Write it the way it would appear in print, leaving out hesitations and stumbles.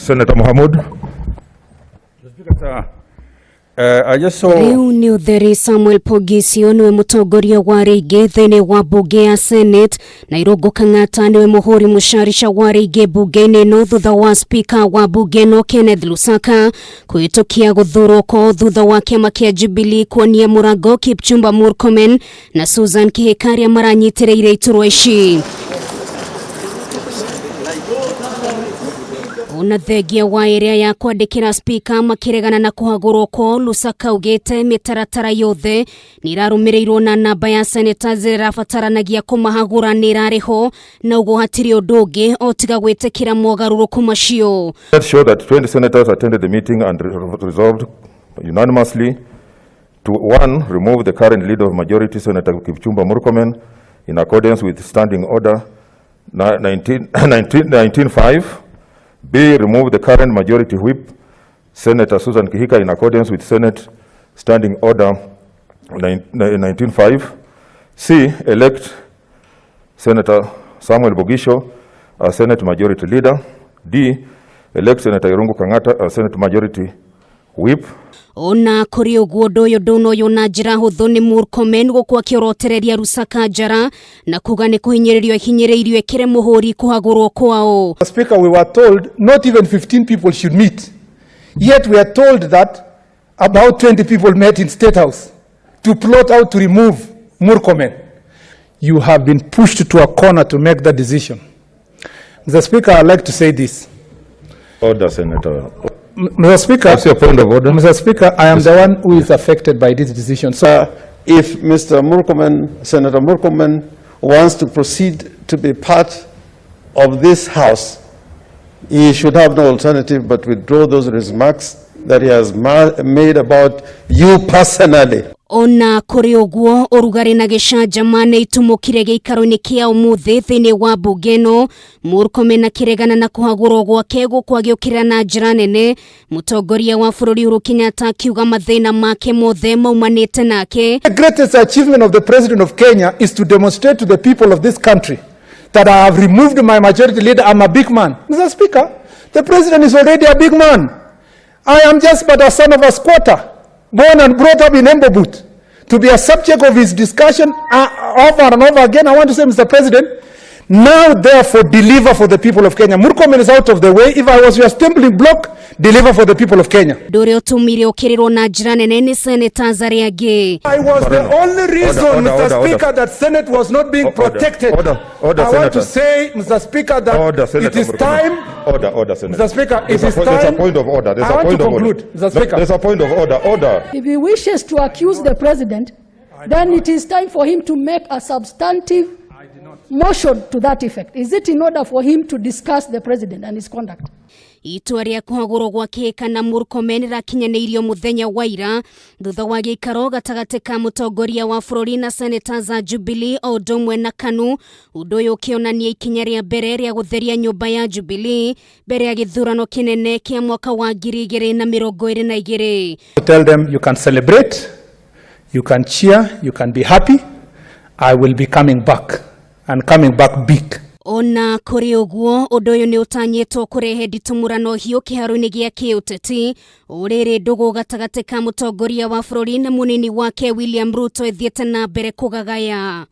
Senator Mohamud. I just saw Rĩu nĩ ũtheri Samuel Poghisio nĩwe mũtongoria wa rĩingĩ thĩinĩ wa mbunge ya Senate na Irũngũ Kang'ata nĩwe mũhũri mũcarica wa rĩingĩ mbunge-inĩ ĩno thutha wa spika wa mbunge ĩno Kenneth Lusaka kũhĩtũkia gũthurwo kwao thutha wa kĩama kĩa Jubilee kuonia mũrango Kipchumba Murkomen na Susan Kihika arĩa maranyitĩrĩire iturwa ici. Ona thengia wa ĩrĩa ya kwandĩkĩra spika makĩregana na kũhagũrwo kwao, Lusaka augĩte mĩtaratara yothe nĩ ĩrarũmĩrĩirwo na namba ya senators ĩrĩa ĩrabataranagia kũmahagũra nĩ ĩrarĩ ho na ũguo hatirĩ ũndũ ũngĩ o tiga gwĩtĩkĩra mogarũrũku macio. Let's show that 20 senators attended the meeting and resolved unanimously to, one, remove the current leader of majority, Senator Kipchumba Murkomen, in accordance with Standing Order 19, 19.5. B, remove the current majority whip, Senator Susan Kihika, in accordance with Senate Standing Order 19.5. C, elect Senator Samuel Poghisio as Senate Majority Leader. D, elect Senator Irungu Kang'ata as Senate Majority Whip. Ona kũrĩ ũguo, ũndũ ũyũ ndũnoywo na njĩra hũthũ nĩ Murkomen gũkũ akĩorotereria Lusaka njara na kuga nĩ kũhinyĩrĩrio hinyĩrĩirio ĩkĩre mũhũri kũhagũrwo kwao. Mr. Speaker, we were told not even 15 people should meet. Yet we are told that about 20 people met in State House to plot how to remove Murkomen. You have been pushed to a corner to make that decision. Mr. Speaker, I'd like to say this. Order, Senator. Mr. Speaker, What's your point of order? Mr. Speaker, I am the one who is affected by this decision. So If Mr. Murkomen, Senator Murkomen, wants to proceed to be part of this House, he should have no alternative but withdraw those remarks that he has made about you personally. Ona kũrĩ ũguo, ũrugarĩ na gĩcanjama nĩ itumũkire gĩikaro-inĩ kĩa ũmũthĩ thĩinĩ wa mbunge ĩno, Murkomen akĩregana na kũhagũrwo gwake gũkũ agĩũkĩrĩra na njĩra nene mũtongoria wa bũrũri Uhuru Kenyatta, akiuga mathĩna make mothe maumanĩte nake. The greatest achievement of the President of Kenya is to demonstrate to the people of this country that I have removed my majority leader. I'm a big man. Mr. Speaker, the president is already a big man. I am just but a son of a squatter, born and brought up in Embobut. To be a subject of his discussion over and over again, I want to say, Mr. President, now therefore deliver for the people of Kenya. Murkomen is out of the way. If I was your stumbling block, deliver for the people of Kenya. Ũndũ ũrĩa ũtũmire ũkĩrĩrwo na njĩra nene nĩ senators arĩa angĩ. I was the only reason, Order, order, Mr. order, order. Speaker, that Senate was not being Order, protected. order, order, I want to Senator. Say, Mr. Speaker, that Order, Senator it is Murkomen. Time. Order, order, Senator. Mr. Speaker, it There's a is There's a time. point of order. There's I a want point to of order. conclude, Mr. No, Speaker. there's a point of order. Order. If he wishes to accuse the president, then it is time for him to make a substantive motion to that effect. Is it in order for him to discuss the president and his conduct? Itua rĩa kũhagũrwo gwa Kihika na Murkomen rĩrakinyanĩirio mũthenya wa ira thutha wa gĩikaro gatagatĩ ka mũtongoria wa bũrũri na senators a Jubilee o ũndũ ũmwe na KANU, ũndũ ũyũ ũkĩonania ikinya rĩa mbere rĩa gũtheria nyũmba ya Jubilee mbere ya gĩthurano kĩnene kĩa mwaka wa 2022. Tell them you can celebrate, you can cheer, you can be happy. I will be coming back and coming back big. Ona kũrĩ ũguo, ũndũ ũyũ nĩ ũtanyĩtwo kũrehe nditimũrano hiũ kĩharo-inĩ gĩa kĩũteti, ũrĩrĩ ndũgũ gatagatĩ ka mũtongoria wa bũrũri na mũnini wake William Ruto ĩthiĩte na mbere kũgagaya.